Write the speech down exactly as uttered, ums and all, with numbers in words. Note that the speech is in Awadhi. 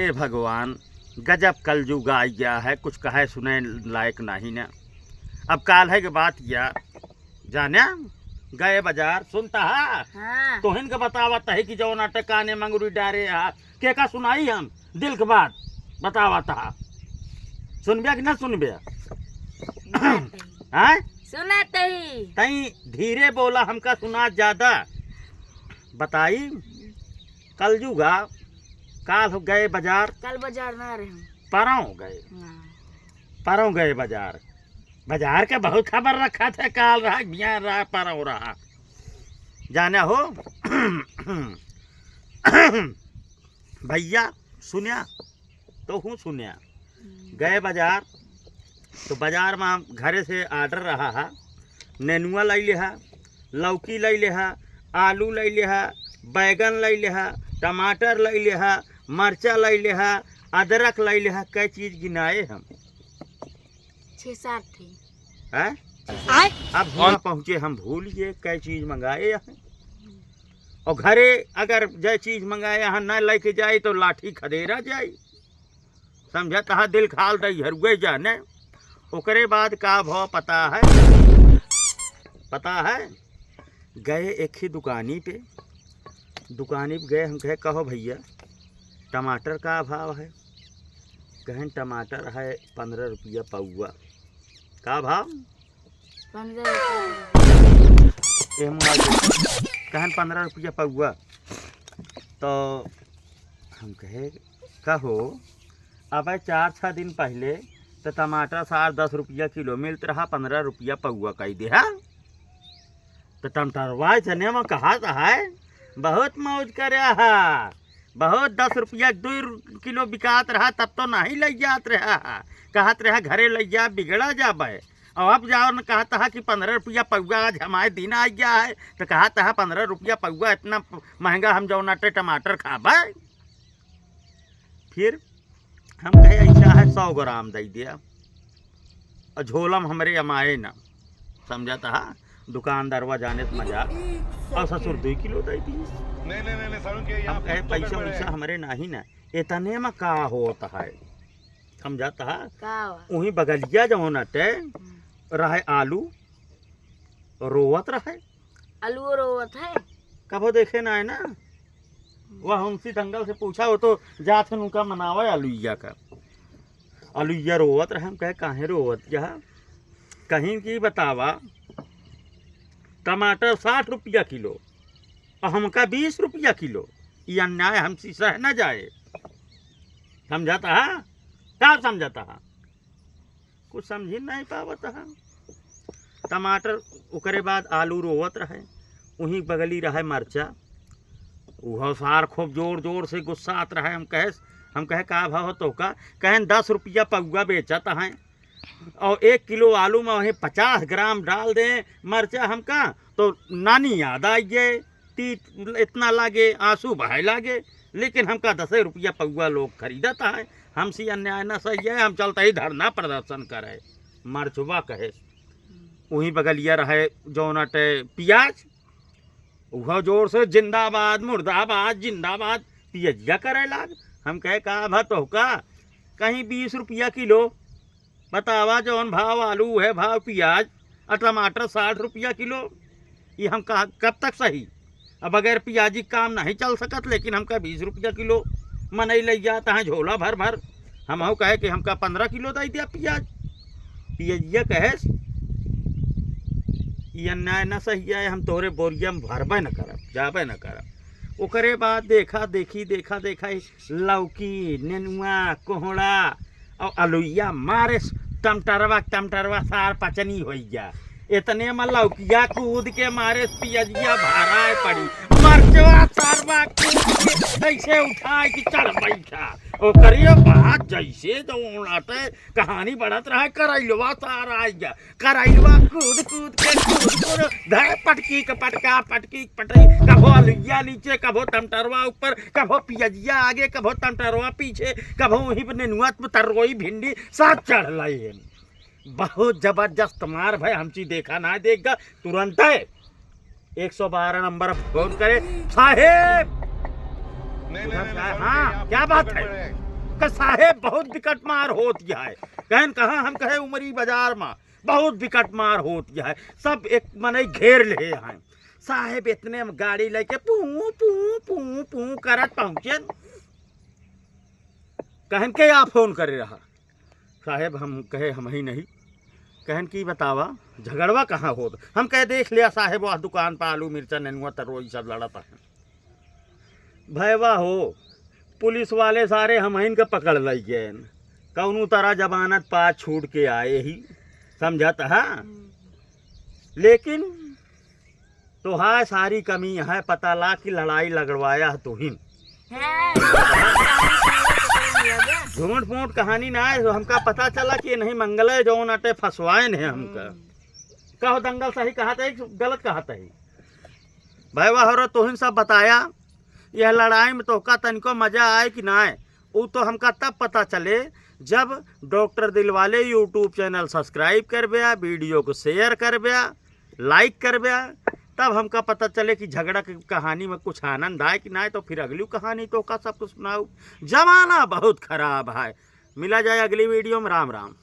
हे भगवान, गजब कलजुग आ गया है, कुछ कहे सुने लायक नहीं ना। अब काल्हे के बात या जाने, गए बाजार, सुनता हा? हाँ। तोहिन के बतावत है कि जौन अटे काने मंगुरी डारे हा, के का सुनाई हम? दिल के बात बतावत हा। सुनबे कि ना सुनबे? सुनत ही। हाँ? सुनत ही। तई धीरे बोला, हमका सुना ज्यादा। बताई, कलजुग आ, काल हो गए बाजार। कल बाजार ना रहे हम। परौं गए। हाँ। परौं गए बाजार। बाजार के बहुत खबर रखा था, काल रहा, बिहान रहा, परौं रहा। जाने हो भैया, सुन्या, तोहूँ सुन्या। हम्म। गए बाजार, तो बाजार में घरे से order रहा हा, नेनुआ लइ लेहा, लौकी लइ लेहा, आलू लइ लेहा, बैगन लइ लेहा, टमाटर लइ लेहा, मरचा लइ लेहा, अदरक लइ लेहा, कै चीज गिनाए हम? छः सात ठे। हैं? आय? अब हुआँ पहुँचे, हम भूल गए कै चीज मंगाए हैं। और घरे अगर जै चीज मंगाए हैं न लेके जाए तो लाठी खदेरा जाए। समझत हा, दिल खाल दई हरुए जाने। ओकरे बाद का भाव पता है? पता है? गए एक ही दुकानी पे, दुकानी पे गए, हम कहे, "कहो भैया, टमाटर का भाव है?" कहें, "टमाटर है पन्द्रह रुपया पौवा।" का भाव? पन्द्रह रुपया। ए, हम आ गए। कहें, "पन्द्रह रुपया पौवा।" तो हम कहे, "कहो, अब चार छः दिन पहले तो टमाटर सार दस रुपया किलो मिलत रहा, पन्द्रह रुपया पौवा कई देहा।" तो टमाटरवा जने में कहा है, बहुत मौज करे हा, बहुत दस रुपया के दुई रु-, किलो बिकात रहा, तब तो नहीं लइ जात रहा। कहत रहा, "घरे लइ जा, बिगड़ा जाबे।" और अब जाओ न कहत हा कि पन्द्रह रुपया पौवा, आज हमारे दिन आ गया है, तो कहत हा, "पन्द्रह रुपया पौवा, इतना महंगा हम जौन अटे टमाटर खाबे?" फिर हम कहे, "ऐसा है, सौ ग्राम दे दिया।" और झोलम हमरे अमाए ना, समझत हा, दुकानदारवा जाने से मजाक। और ससुर दुई किलो दे दी। नहीं, नहीं, नहीं, नहीं, सारुण के हम यहाँ कहे, पैसा वैसा हमरे नाही ना, इतने में का होत है, समझत हा? का हुआ? वहीं बगलिया जौन अटे, हम्म। रहे आलू, रोवत रहे। आलू रोवत है? कबो देखे ना है ना। हम्म। वह हमसे दंगल से पूछा, वो तो जात है उनका मनावे आलूया का। आलूया रोवत रहे, हम कहे, "काहे रोवत जा?" कहीं की बतावा, टमाटर साठ रुपया किलो और हमका बीस रुपया किलो, ये अन्याय हमसे सह न जाए। समझत हा? का समझत हा? कुछ समझी नहीं पावत हा। टमाटर, ओकरे बाद आलू रोवत रहे, वहीं बगली रहे मरचा, उहो सार खूब जोर जोर से गुस्सात रहे। हम कहे, हम कहे, "का भाव हो तोहका?" कहें, "दस रुपया पौवा बेचत हैं और एक किलो आलू में वहीं पचास ग्राम डाल दें मरचा हमका, तो नानी याद आई गए।" तीत इतना लागे, आंसू बहाए लागे, लेकिन हमका दसे रुपया पौवा लोग खरीदत है, हमसे अन्याय न सही है, हम चलते ही धरना प्रदर्शन करे। मरचवा कहे, वहीं बगलिया रहे जौन अटे पियाज, उहो जोर से, "जिंदाबाद, मुर्दाबाद, जिंदाबाद," पियजिया करे लाग। हम कहे, "का भा तोहका?" कहीं, "बीस रुपया किलो।" बतावा, जौन भाव आलू है, भाव पियाज और टमाटर साठ रुपया किलो, ये हम कहा, कब तक सही? अब बगैर पियाजी काम नहीं चल सकत, लेकिन हमका बीस रुपया किलो मनई लइ जात हैं झोला भर भर। हमहू कहे कि हमका पन्द्रह किलो दे दिया पियाज। पियजिया कहे, "ये अन्याय न सही है, हम तोहरे बोरिया में भरबे न करब, जाबे न करब।" ओकरे बाद देखा देखी, देखा देखा, लौकी, नेनुआ, कोहड़ा और अलुइया मारे टमटरवा, टमटरवा सार पचनी होइ गया। इतने में लौकिया कूद के मारे पियजिया भराए पड़ी। मरचवा सारवा कूद के ऐसे उठाए कि चढ़ बैठा। ओकरे बाद जैसे जौन अटे कहानी बढ़त रहे, करैलवा सार आ गया। करैलवा कूद कूद के, कूद कूद, धर पटकी के पटका, पटकी के पटकी, कभो अलुइया नीचे, कभो टमटरवा ऊपर, कभो पियजिया आगे, कभो टमटरवा पीछे, कभो वहीं पे नेनुआ पे तरोई भिंडी, सब चढ़ लाई है। बहुत जबरदस्त मार भाई, हमची देखा ना देख गा, तुरंत है एक सौ बारह नंबर फोन करे, "साहेब!" नहीं, नहीं, नहीं, नहीं, हाँ, क्या बात है? साहेब, बहुत बिकट मार होत है। कहन, कहाँ? हम कहे, उमरी बाजार मा बहुत बिकट मार होत है, सब एक मनई घेर ले हैं। साहेब इतने में गाड़ी लेके पू पू पू पू करत पहुँचेन। कहन, के या फोन करे रहा? साहेब, हम कहे, हम ही नहीं। कहन कि बतावा, झगड़वा कहाँ होत? हम कहे, देख लिया साहेब, वह दुकान पर आलू, मिर्चा, नेनुआ, तरोई सब लड़त है। भैवा हो, पुलिस वाले सारे हमहिन के पकड़ लइ गएन, कौनो तरह जमानत पा छूट के आए ही, समझत है। लेकिन तोहार सारी कमी है, पता ला कि लड़ाई लगड़वाया है तुहिन। हाँ। झूठ मूठ कहानी ना है, हमका पता चला कि ये नहीं मंगल है, जौन अटे फंसवाएन है हमका। हम्म। कहो दंगल सही कहत है कि गलत कहत है? भैवा हो रे, तोहिन सब बताया, यह लड़ाई में तोहका तनिको मजा आए कि ना आए, उ तो हमका तब पता चले जब डॉक्टर दिलवाले YouTube चैनल सब्सक्राइब करबे, वीडियो को शेयर करबे, लाइक करबे, तब हमका पता चले कि झगड़ा की कहानी में कुछ आनंद आए कि ना आए। तो फिर अगली कहानी तोहका सबको सुनाऊ। जमाना बहुत खराब है। मिला जाए अगली वीडियो में। राम राम।